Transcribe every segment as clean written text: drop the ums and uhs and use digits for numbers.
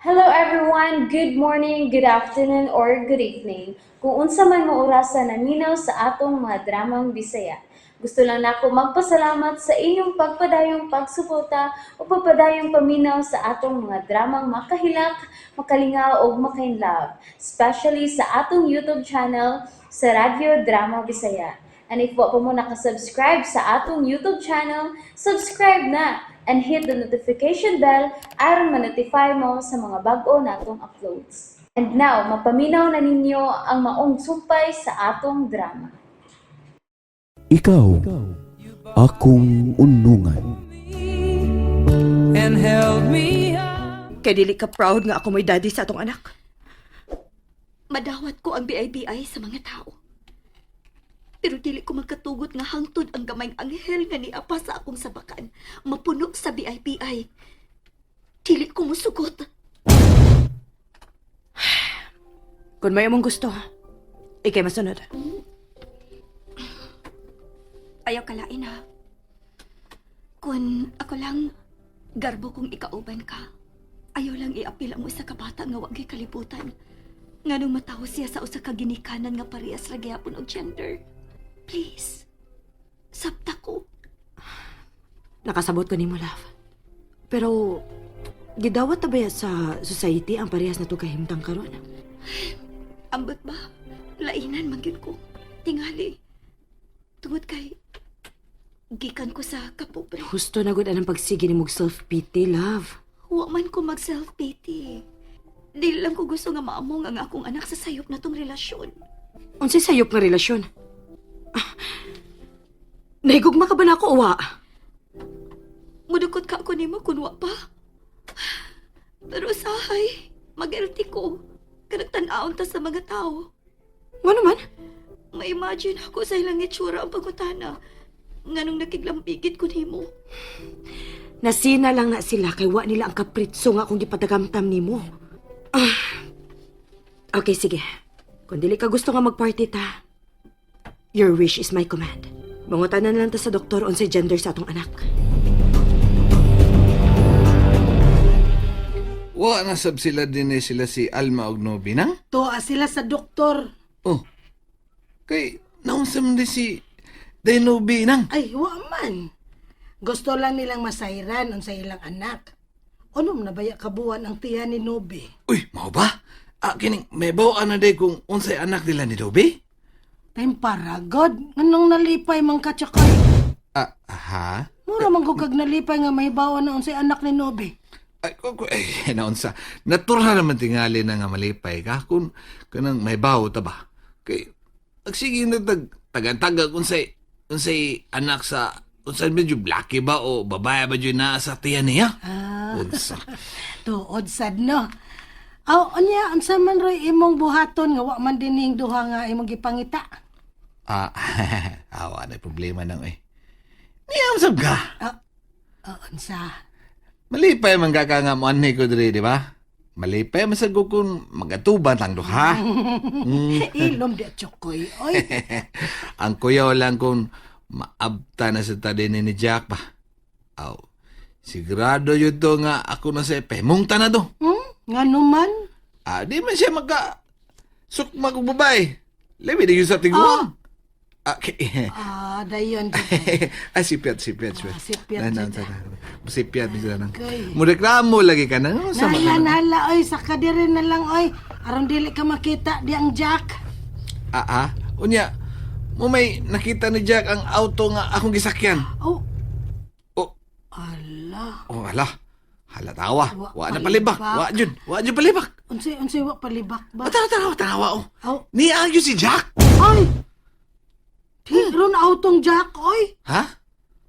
Hello everyone! Good morning, good afternoon, or good evening. Kung unsa man mo orasa naminaw sa atong mga dramang Bisaya. Gusto lang nako magpasalamat sa inyong pagpadayong pagsuporta o pagpadayong paminaw sa atong mga dramang makahilak, makalingaw ug makainlove, especially sa atong YouTube channel sa Radyo Drama Bisaya. And if wa pa mo nakasubscribe sa atong YouTube channel, subscribe na and hit the notification bell aron ma-notify mo sa mga bag-o natong uploads. And now, mapaminaw na ninyo ang maong sumpay sa atong drama. Ikaw, akong unungan. And held me up. Kay dili ka proud nga ako may daddy sa atong anak. Madawat ko ang BIBI sa mga tao. Pero dili ko magkatugot nga hangtod ang gamayng anghel nga niapa sa akong sabakan. Mapuno sa BIBI. Dili ko musugot. Kung may among gusto, ikay masunod. Ayaw kalain ha. Kung ako lang, garbo kong ikauban ka. Ayaw lang iapil ang usa ka bata nga wa gyud kalibutan. Nganong matawo siya sa usa ka ginikanan nga parehas ra gyapon og gender. Please. Sabta ko. Nakasabot ko nimo, love. Pero, gidawat na ba ya sa society ang parehas na to kahimtang karon? Ambot ba? Lainan man gyud ko. Tingali. Tungod kay gikan ko sa kapobre. Husto na gud anang pagsige nimo og self-pity, love. Wa man ko mag self-pity. Dili lang ko gusto nga maamong ang akong anak sa sayop na tong relasyon. Unsay sayop nga relasyon? Ah, nahigugma ka ba na ako o wa? Mudukot ka ako nimo kun wa pa. Pero usahay, mag-LT ko. Kanang tan-aon ta sa mga tao. Nga naman? Ma-imagine ako sa ilang itsura ang pagutana. Nganong nakiglambigit ko nimo. Nasina lang na sila kay wa nila ang kapritso nga akong gipadagamtam nimo. Ah. Okay, sige. Kung dili ka gusto nga magparty ta, your wish is my command. Mangutana na lang ta sa doktor unsay gender sa atong anak. Wa na sab sila din eh, sila si Alma og Nobi nang? Tuwa sila sa doktor. Oh. Kay naunsa man di si Day Nobi nang? Ay, wa man. Gusto lang nilang masayran unsa ilang anak. Unom na baya kabuan ang tiyan ni Nobi? Uy, mao ba? Ah, kining may bawa na day kung unsay anak nila ni Nobi? Time para God, nganong nalipay man ka tsakay? Ah, ha? Mura man ko kag nalipay nga mahibawan na unsay anak ni Nobi. Ay, ko, ay, naunsa. Natural naman tingali na nga malipay ka kung kanang may bawo ta ba. Kay agsige na tag taga-taga unsay unsay anak sa unsay medyo blacky ba o babae ba jud naa sa tiyan niya? Ah, Unsa? tuod sad no. Aw, unya, unsa man roy imong buhaton nga wa man dining duha nga imong gipangita? Ah, awa na problema nang eh. Niyam sab ka. Ah, oh, unsa? Malipay man ka ka nga mo anhi ko diri, di ba? Malipay man sad ko kung magatuban tang duha. Ilom di tsokoy. Oy, Ang kuyaw lang kung maabta na sa tadi ni Jack ba. Aw, sigurado yun to nga ako na sa pemong na do. Nga numan? Ah, di man siya magka sukma kong babae. Labi na yun sa tiguang. Ah, okay. Ah, dayon. Ah, sipyat, sipyat, sipyat. Ah, sipyat, Na, na, sipyat. na, na. Sipyat, minsan lang. Okay. Mureklamo lagi ka na. Ano sa Nala, mga- nala, oy, saka diri na lang, oy. Aron dili ka makita di ang Jack. Ah, ah. Unya, mo may nakita ni Jack ang auto nga akong gisakyan. Oh, Oh, ala. oh, hala. Hala tawa. Wa Wa na palibak. palibak. Wa jud. Wa jud palibak. Unsay unsay wa palibak ba? Oh, tara, tara, tarawa oh. Aw, Niya ang si Jack. ay. Di ron autong Jack, oy. Ha?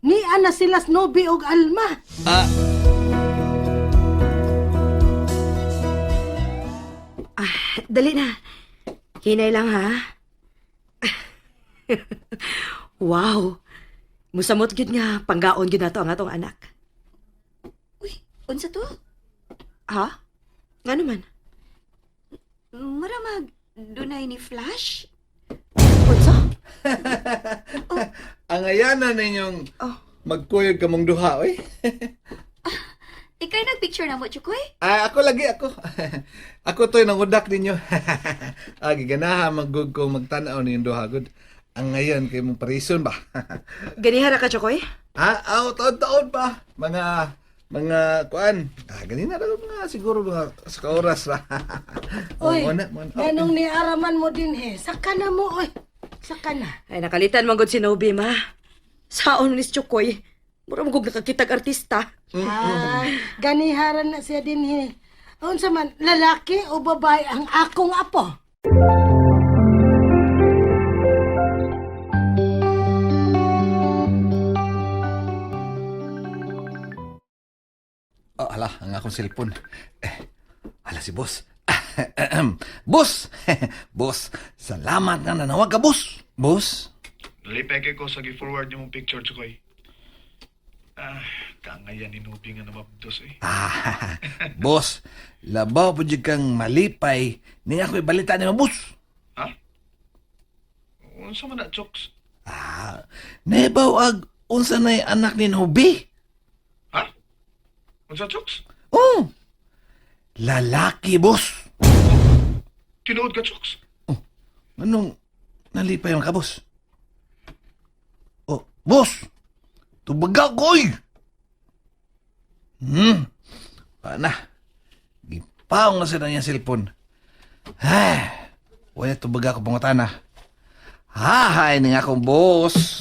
Niya na sila Snowy og Alma. Ah, Dali na. Hinay lang ha. Wow. Musamot gyud nga panggaon gyud nato ang atong anak. Uy, unsa to? Ha? Nga naman? Mura mag dunay ni Flash? Unsa? Ang ayana ninyong Oh. magkuyog kamong duha, oy. Ikay nagpicture na mo, Chukoy? Ah, ako lagi ako. Ako to'y nangudak ninyo. Ah, giganaha magug ko magtan-aw ninyong duha gud. Ang ngayon kay mong parison ba? Ganihara ka, Chokoy? Ah, aw, taon-taon pa. Mga kuan. Ah, ganina ra mga siguro mga sa oras ra. Oy, Oo, na, mo na. ganong niaraman mo din he. Saka na mo, oy. Saka na. Ay, nakalitan man gud si Nobi, ma. Saon ni Chokoy? Mura mo gud nakakitag artista. Ah, ganiharan na siya din he. Unsa man, lalaki o babae ang akong apo? Oh, ala, ang akong cellphone. Eh, ala si boss. Boss! Boss, salamat nga nanawag ka, boss. Boss? Nalipay kay ko sa gi-forward niyong picture, Chukoy. Ah, kangayan ni Nubi nga namabdos eh. Ah, boss, labaw po dyan kang malipay. Ning ako'y balita ni mo, boss. Ha? Unsa man na, Choks? Ah, nebaw ag unsa na'y anak ni Nobi? Ha? Unsa, Choks? Oh, lalaki, boss. Tinuod ka, Choks? Anong nalipay man ka, boss? Oh, boss! Tubaga ko, oy! Paana? Gipaong na sila niyang cellphone. Ha, wala tubaga ko pangutana. Hahay ni akong boss.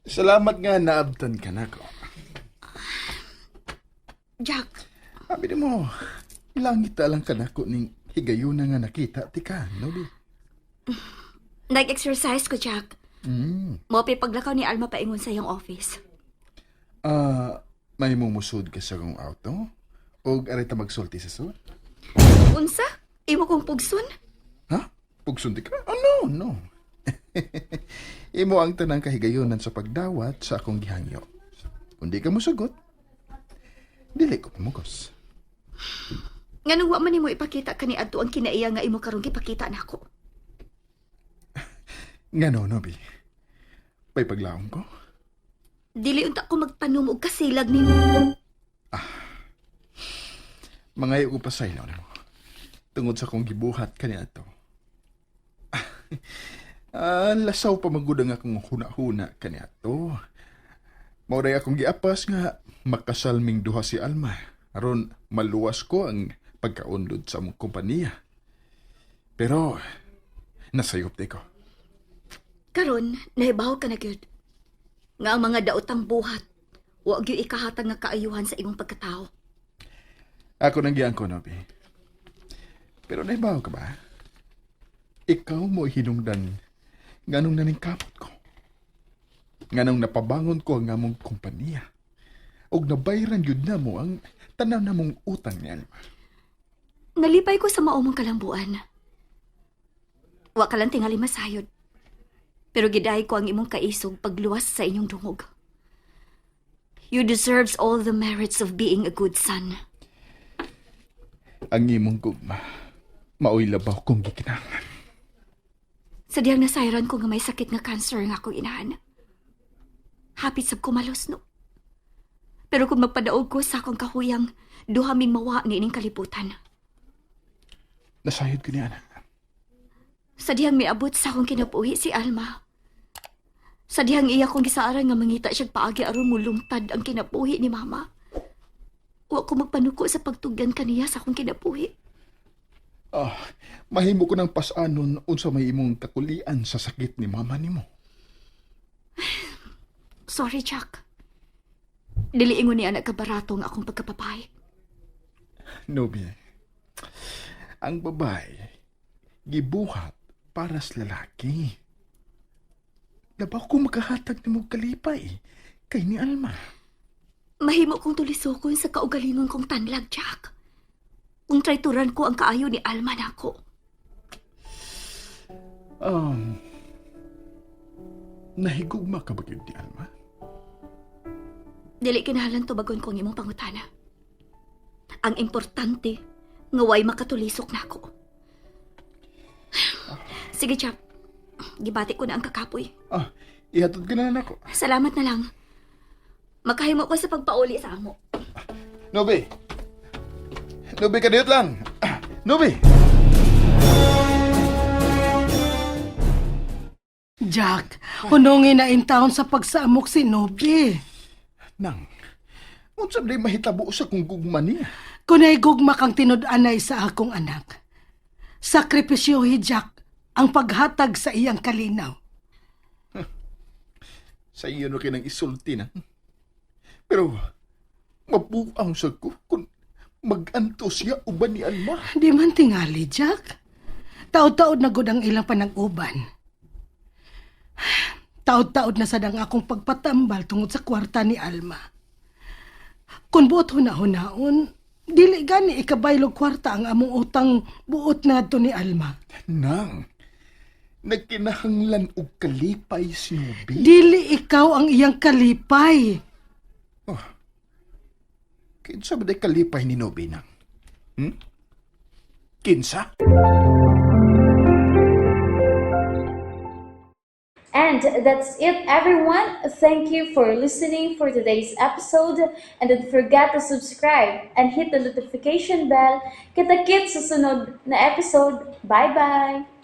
Salamat nga naabtan ka na ko. Jack, Sabi ni mo, langit lang ka na ko ning higayuna nga nakita ti ka, no di? nag-exercise ko, Jack. Mo paglakaw ni Alma paingon sa iyong office. Ah, may mumusod ka sa kong auto? O aray ta magsulti sa sud? Unsa? Imo kong pugsun? Ha? Pugsunti ka? Oh, no, no. Imo ang tanang kahigayunan sa pagdawat sa akong gihangyo. Kung di ka musugot, dili ko pamugos. Nganong wa man nimo ipakita kani adto ang kinaiya nga imo karon gipakita nako. Nga no, Nobi. May paglaong ko. Dili unta ko magtanom og kasilag nimo. Mangayo ko pasaylo nimo. Tungod sa akong gibuhat kaniadto. Ah, lasaw pa magud ang akong huna-huna kaniadto. Mao ray akong giapas nga makasalming duha si Alma. Aron maluwas ko ang pagkaunlod sa among kompanya. Pero nasayop di ko. Karon nahibaw ka na gyud. Nga ang mga daotang buhat wa gyud ikahatag nga kaayuhan sa imong pagkatao. Ako nang giyang ko, Nobi. Pero naibaw ka ba? Ikaw mo hinungdan nganong naningkamot ko. Nganong napabangon ko ang among kompanya. Og nabayran yun na mo ang tanaw na mong utang ni Alma. Nalipay ko sa mao mong kalambuan. Wa ka lang tingali masayod. Pero gidahi ko ang imong kaisog pagluwas sa inyong dungog. You deserves all the merits of being a good son. Ang imong gugma, maoy labaw kong gikinahanglan. Sa diyang nasayran ko nga may sakit nga cancer nga akong inahan. Hapit sab kumalos no. Pero kung magpadaog ko sa akong kahuyang, duha ming mawa ni ining kalibutan. Nasayod ko ni anak. Sa diyang miabot sa akong kinabuhi si Alma. Sa diyang iya kong gisaaran nga mangita siyang paagi aron mulungtad ang kinabuhi ni Mama. Wa ko magpanuko sa pagtugyan kaniya sa akong kinabuhi. Ah, mahimo ko ng pasanon unsa may imong kakulian sa sakit ni mama nimo. Sorry, Jack. Dili ingon ni anak kabarato ang akong pagkapapay. Nobi, ang babae, gibuhat para sa lalaki. Labaw ko makahatag ni mong kalipay kay ni Alma. Mahimo kong tulisokon sa kaugalingon kong tanlag, Jack. Kung trayturan ko ang kaayo ni Alma nako. Nahigugma ka ba gyud ni Alma? Dili kinahanglan tubagon ko ang imong pangutana. Ang importante, nga way makatulisok nako. Sige, Jack. Gibati ko na ang kakapoy. Ah, Ihatod ka na nako. Salamat na lang. Makahimo ko sa pagpauli sa amo. Nobi! Nobi, kadiyot lang! Nobi! Jack, hunungin na in town sa pagsaamok si Nobi. Nang, unsa day mahitabo sa kung gugma niya? Kunay gugma kang tinud-anay sa akong anak. Sakripisyohi, Jack, ang paghatag sa iyang kalinaw. Sa iyo no kinang isulti na. Pero, mabuang sa ko kung mag-anto siya uban ni Alma. Di man tingali, Jack. Taod-taod na gud ang ilang panag-uban. Taod-taod na sad ang akong pagpatambal tungod sa kwarta ni Alma. Kung buot huna-hunaon, dili gani ikabaylog kwarta ang among utang buot na to ni Alma. Nang, nagkinahanglan og kalipay si Nobi. Dili ikaw ang iyang kalipay. Kinsa ba day kalipay ni Nobi nang? Hmm? Kinsa? And that's it, everyone. Thank you for listening for today's episode. And don't forget to subscribe and hit the notification bell. Kita-kits sa sunod na episode. Bye-bye!